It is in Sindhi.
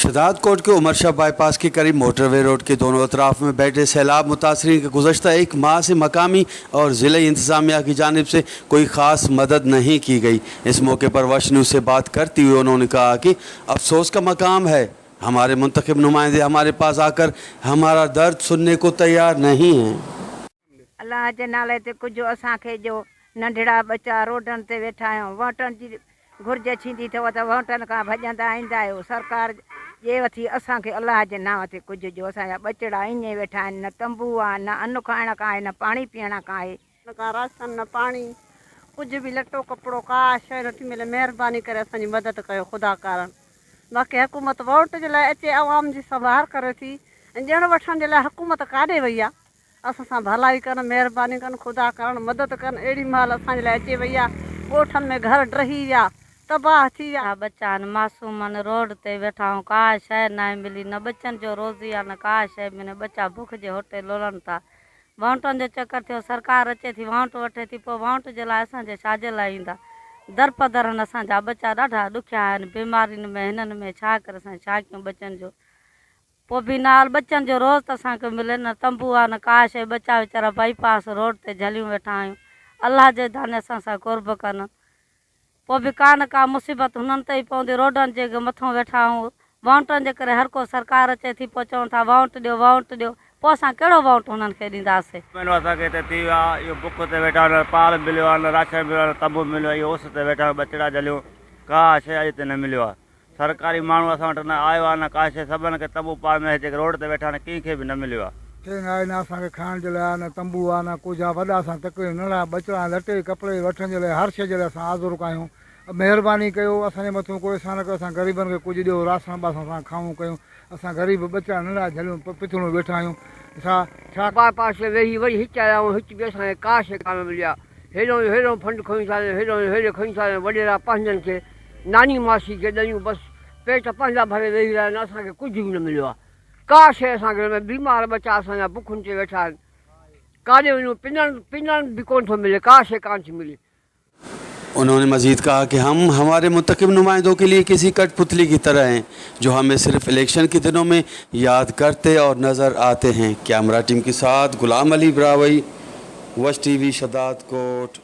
शहदादकोट के उमर शाह बाईपास के करीब मोटरवे रोड के दोनों अतराफ में बैठे सैलाब मुतासरीन के गुज़श्ता एक माह से मकामी और ज़िले इंतज़ामिया की जानिब से कोई ख़ास मदद नहीं की गई। इस मौके पर वश न्यूज़ से बात करते हुए उन्होंने कहा कि अफसोस का मकाम है, हमारे मुंतखब नुमाइंदे हमारे पास आकर हमारा दर्द सुनने को तैयार नहीं हैं। الله جي نالي تي ڪجهه اسان کي ڏيو، ننڍڙا ٻچا روڊن تي ويٺا آهيون، وهٽن جي گهرج ٿيندي اٿئو ته وهٽن کان ڀڄندا ايندا آهيو، سرڪار ڏئي وٿي اسان کي الله جي نانء تي ڪجهه ڏيو، اسان جا ٻچڙا ائين ئي ويٺا آهن، نه تنبو آ، نه ان کائڻ کان آهي، نه پاڻي پيئڻ کان آهي. نه ڪا راشن نه پاڻي ڪجهه به لٽو ڪپڙو ڪا شيء نٿي ملي مهرباني ڪري اسان جي مدد ڪيو خدا ڪارڻ باقي حڪومت ووٽ جي لاء اچي عوام جي سنڀار ڪري ٿي ۽ ڏيڻ وٺڻ جي لاء حڪومت ڪاڏي وئي آ اسان سان ڀلائي ڪن، مهرباني ڪن، خدا ڪارڻ مدد ڪن، اهڙي مهل اسان جي لاء اچي وئي آ، ڳوٺن ۾ گهر ڊهي ويا، تباهه ٿي ويا. ٻچا آهن معصوم آهن روڊ تي ويٺا آهيون ڪا شيء ناهي ملي نه ٻچن جو روزي آ نه ڪا شيء ملي ٻچا بک جي هوٽي لولن ٿا وائونٽن جو چڪر ٿيو سرڪار اچي ٿي وائونٽ وٺي ٿي پوء وائونٽ جي لاء اسان جي ڇا جي لاء ايندا درپدر آهن اسان جا ٻچا ڏاڍا ڏکيا آهن بيمارين ۾ هنن ۾ ڇا ڪري اسان ڇا ڪيون ٻچن جو پوء به نال ٻچن جو روز ته اسان کي ملي نه تنبو آ نه ڪا شيء ٻچا ويچارا بائي پاس روڊ تي جهليون ويٺا آهيون الله جي داني اسان سان قرب ڪن پوء به ڪا نه ڪا مصيبت هنن تي ئي پوندي روڊن جي مٿون ويٺا آهيون وائونٽن جي ڪري هر ڪو سرڪار اچي ٿي پوء چون ٿا وائونٽ ڏيو وائونٽ ڏيو پوء اسان ڪهڙو وائونٽ هنن کي ڏينداسي. مهينو اسان کي هتي ٿي ويو آ اهو بک تي ويٺا آهيون نه پال مليو آ نه راشن مليو آ نه تنبو مليو آ اهو اس تي ويٺا آهيون ٻچڙا جهليون ڪا شيء اڄ تائين نه مليو آ. سرڪاري ماڻهو اسان وٽ نه آيو آهي نه ڪا شيء سڀن کي تنبو پاء ۾ جيڪي روڊ تي ويٺا آهن ڪنهن کي به نه مليو آهي. شيء نه آهي نه اسان کي کائڻ جي لاء آهي نه تنبو آهي نه ڪجهه آهي وڏا اسان تڪليف ننڍڙا ٻچڙا آهن لٽي ڪپڙي وٺڻ جي لاء هر شيء جي لاء اسان آزرڪ آهيون مهرباني ڪيو اسان جي مٿون ڪو احسان ڪيو اسان غريبن کي ڪجهه ڏيو راسڻ باسڻ اسان کائون ڪيون اسان غريب ٻچڙا ننڍڙا جهليون پٿرون ويٺا آهيون ڇا ڇا باء پاس تي ويهي وري هت آيا آهيون هت به اسان کي ڪا شيء ڪانه ملي آهي هيڏانهن جو هيڏانهن فنڊ کڻي ٿا ڏين هيڏانهن جو هيڏي کڻي ٿا ڏين وڏيرا پنهنجن کي ناني ماسي کي ڏنيون بس پيٽ پنهنجا ڀري ويهي رهيا آهن اسان کي ڪجهه به نه مليو آهي ڪا شيء اسان کي نه ملي بيمار ٻچا اسان جا بکن تي ويٺا آهن ڪاڏي وڃون پنڻ پنڻ به ڪونه ٿو ملي ڪا شيء ڪانه ٿي ملي. انهون ني مزيد ڪها ڪه هم هماري منتخب نمائندو ڪي ليي ڪسي ڪٺ پتلي ڪي طرح هين جو همي صرف اليڪشن ڪي دنو مين ياد ڪرتي اور نظر آتي هين ڪيمرا ٽيم ڪي ساٿ غلام علي براهوئي وش ٽي وي شھدادڪوٽ.